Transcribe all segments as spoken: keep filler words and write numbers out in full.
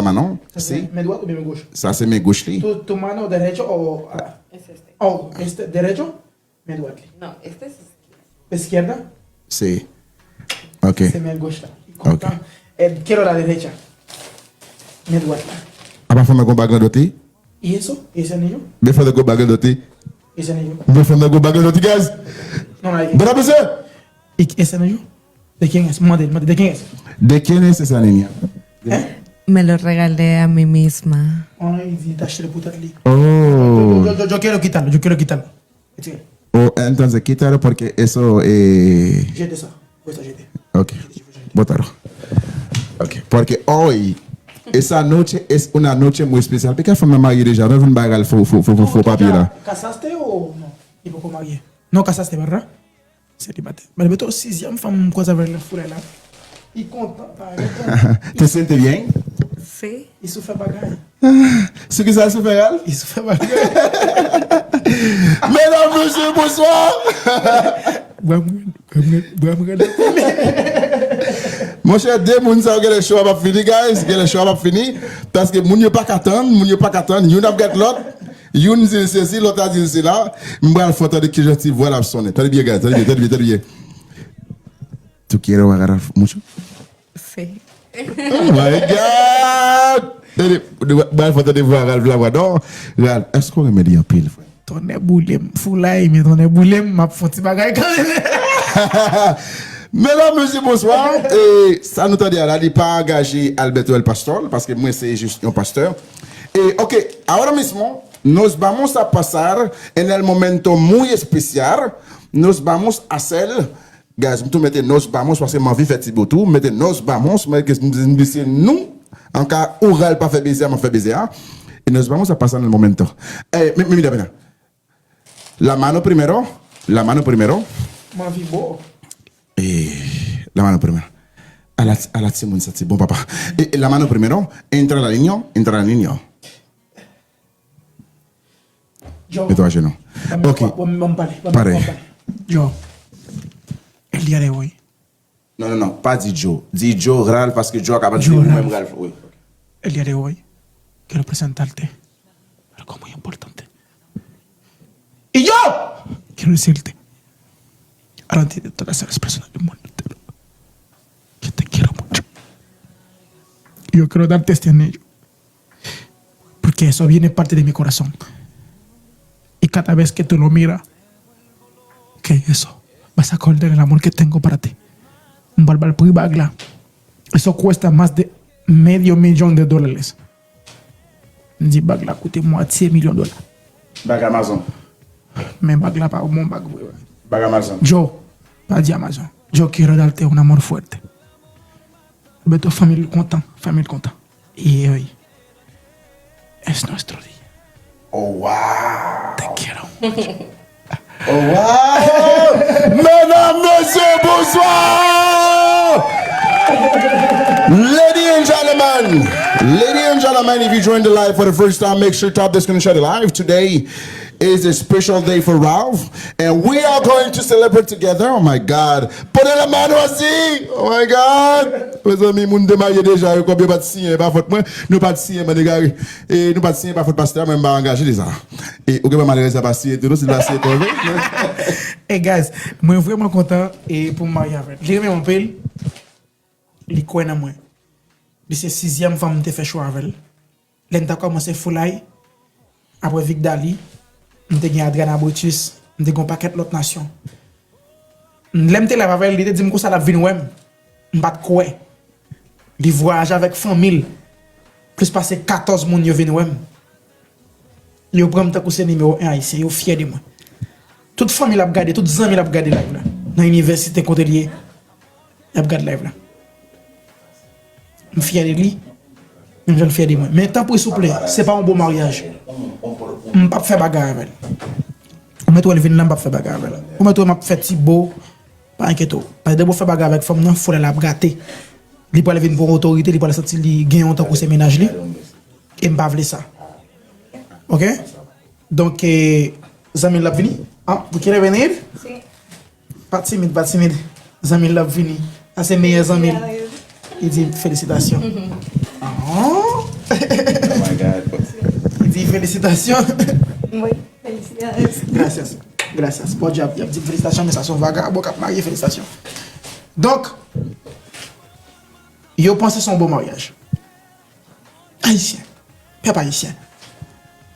Manon, sí. Men dwat oubyen men goch? Sa se men goch li. Tu, tu mano derecho o, ah, oh, este derecho? Men dwat li. No, este es izquierda. Izquierda? Sí. Ok. Se men goch la. Ok. Kontan. El quiero la derecha. Men dwat la. Apa fanm nan gon bag nan dwat li? Y eso, y ese anillo. Men fanm nan gon bag nan dwat li? Y ese anillo. Men fanm nan gon bag nan dwat li, guys. No, no, hay que. Bra pese. Y ese anillo. ¿De quién es? Mande, mande, ¿de quién es? ¿De quién es ese anillo? ¿Eh? Me lo regalé a mí misma. Ay, di, te achte l pou tèt li. Oh. Yo, yo, yo, yo quiero quitarlo, yo quiero quitarlo. Retire. Oh, entonces quítalo porque eso, eh. Jete sa. Wè sa jete. Ok. Jete, jete, jete. Bótalo. Ok. Porque hoy, esa noche es una noche muy especial. Pika fanm nan marye deja, nou vin bay al fo, fo, fo, fo, fo papye la. ¿Casaste o no? Li poko marye. No casaste, ¿verdad? Selibatè. Mwen, mwen tou sizyèm fanm m kwaze avè l nan foulay la. Li kontan, pa kontan. ¿Te sientes bien? Sí. Li sou fè bagay. Sou ki sa l sou fè, Ralph? Li sou fè bagay. Medam, mesye, bonswa! Bra m rèd, bra m rèd, bra m rèd. Monchè, de moun sa yo genlè show a p ap fini, guys. Genlè show a p ap fini. Paske moun yo pa ka tann, moun yo pa ka tann. Youn ap gad lòt. Youn di l sesi, lòt la di l sela. M pral fè w tande kijan ti vwa l ap sonnen. Tande byen, guys. Tande byen, tande byen, tande byen. Tú quieres bajar mucho? Sí. Oh my God! Tande, m pral fè w tande vwa Ralph la, vwa non. Ralph, èske w renmen li anpil, frè? Tonnè boule m. Foulay, men tonnè boule m, m ap fè yon ti bagay kanmenm. Medam, mesye, bonswa. E sa nou tande a la, li pa angaje Alberto El Pastor, paske mwen se jis yon pastè. E, ok, ahora mismo nos vamos a pasar en el momento muy especial. Nos vamos a hacer, guys, m tou mete nos vamos, paske m anvi fè ti bout tou. M mete nos vamos, mwen ke m, m di se nou. An ka oral pa fè beze a, m ap fè beze a. E nos vamos a pasar en el momento. Eh, mi-, mi-, mira, mira. La mano primero. La mano primero. M anvi bo. Eh, la mano primero. Ala, ala timoun santi bon, papa. Eh, la mano primero. Entra la niño, entra la niño. Yo. Mete w ajenou. Ok. Ban m, ban m pale, ban m, pare. Ban m pale. Yo. El día de hoy. Non, non, non, pa di Joe. Di Joe Ralph, paske Joe a ka panse se ou menm Ralph. Wi. El día de hoy, quiero presentarte algo muy importante. Y yo quiero decirte, delante de todas las personas del mundo entero, que te quiero mucho. Yo quiero darte este anillo. Porque eso viene parte de mi corazón. Y cada vez que tú lo miras, que eso, vas a acordar el amor que tengo para ti. M pral ba l pri bag la. Eso cuesta más de medio millón de dólares. M di bag la koute mwatye milyon dola. Bag Amazon. Men bag la pa bon bag vre. Bag Amazon. Yo, pa di Amazon. Yo quiero darte un amor fuerte. Beto, fanmi l kontan, fanmi l kontan. Y hoy es nuestro día. Oh, wow! Te quiero mucho. Oh, wow! Medam, mesye, bonswa! Ladies and gentlemen, ladies and gentlemen, if you join the live for the first time, make sure tap the screen and share the live. Today is a special day for Ralph, and we are going to celebrate together. Oh my God! Ponen la mano así! Oh my God! Mezanmi, moun te marye deja, yo konbyen pa t siyen, e pa fòt mwen, nou pa t siyen, bann egare. E nou pa t siyen, pa fòt pastè a, mwen m pa angaje de sa. E ou gen malerèz la pa siyen tou non, si l pa siyen tou, ok? E guys, mwen vrèman kontan e pou m marye avè l. Li renmen m anpil, li kwè nan mwen. Li se sizyèm fanm m te fè show avè l. Lè n ta kòmanse Foulay, apre Vic Daly, m te gen Adriana Brutus, m te gen yon pakèt lòt nasyon. Lè m te live avè l, li te di m konsa l ap vin wè m. M pa t kwè. Li vwayaje avèk fanmi l. Plis pase katòz moun yo vin wè m. Yo pran m tankou se nimewo en ayisyen, yo fyè de mwen. Tout fanmi l ap gade, tout zanmi l ap gade live la. Nan inivèsite kote l ye, y ap gad live la. M fyè de li, menm jan l fyè de mwen. Men tanpri souple, se pa yon bon maryaj. M p ap fè bagay avè l. Ou mèt wè l vin la, m p ap fè bagay avè l. Ou mèt wè m ap fè ti bo, pa enkyete w. Paske depi w fè bagay avèk fanm nan, fò lè l ap gate. Li pral vin pou yon otorite, li pral santi li gen yon tankou se mennaj li. E m pa vle sa. Ok? Donk, eh, zanmi l ap vini. Ah, vous quiere venir? Sí. Pa timid, pa timid. Zanmi l ap vini. Sa se meyè zanmi l. Li di felisitasyon. Ah. Felisitasyon. Wi, felisitasyon. Gracias. Gracias. Bon, y ap, y ap di m felisitasyon, men sa se yon vagabon k ap marye, felisitasyon. Donk, yo panse se yon bon maryaj. Ayisyen. Pèp ayisyen.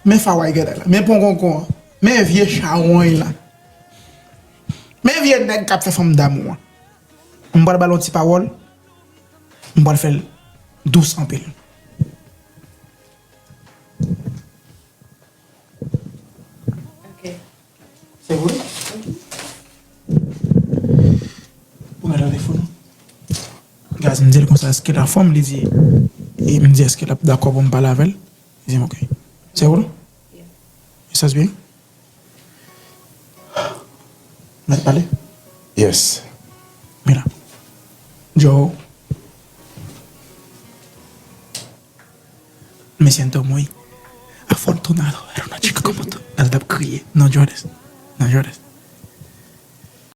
Men faway gade la. Men pongonkon an. Men vye chawony la. Men vye nèg k ap fè fanm damou an. M pral ba l yon ti pawòl. M pral fè l dous anpil. Ok. Se vre? Ou gade telefòn ou? Guys, m di l konsa, èske l anfòm? Li di, e m di, èske l ap dakò pou m pale avè l? Li di m, ok. Se vre? Mesaj byen? Mèt pale? Yes. Mira. Yo. Me siento muy afortunado ver una chica como tú. El t ap kriye. No llores. No llores.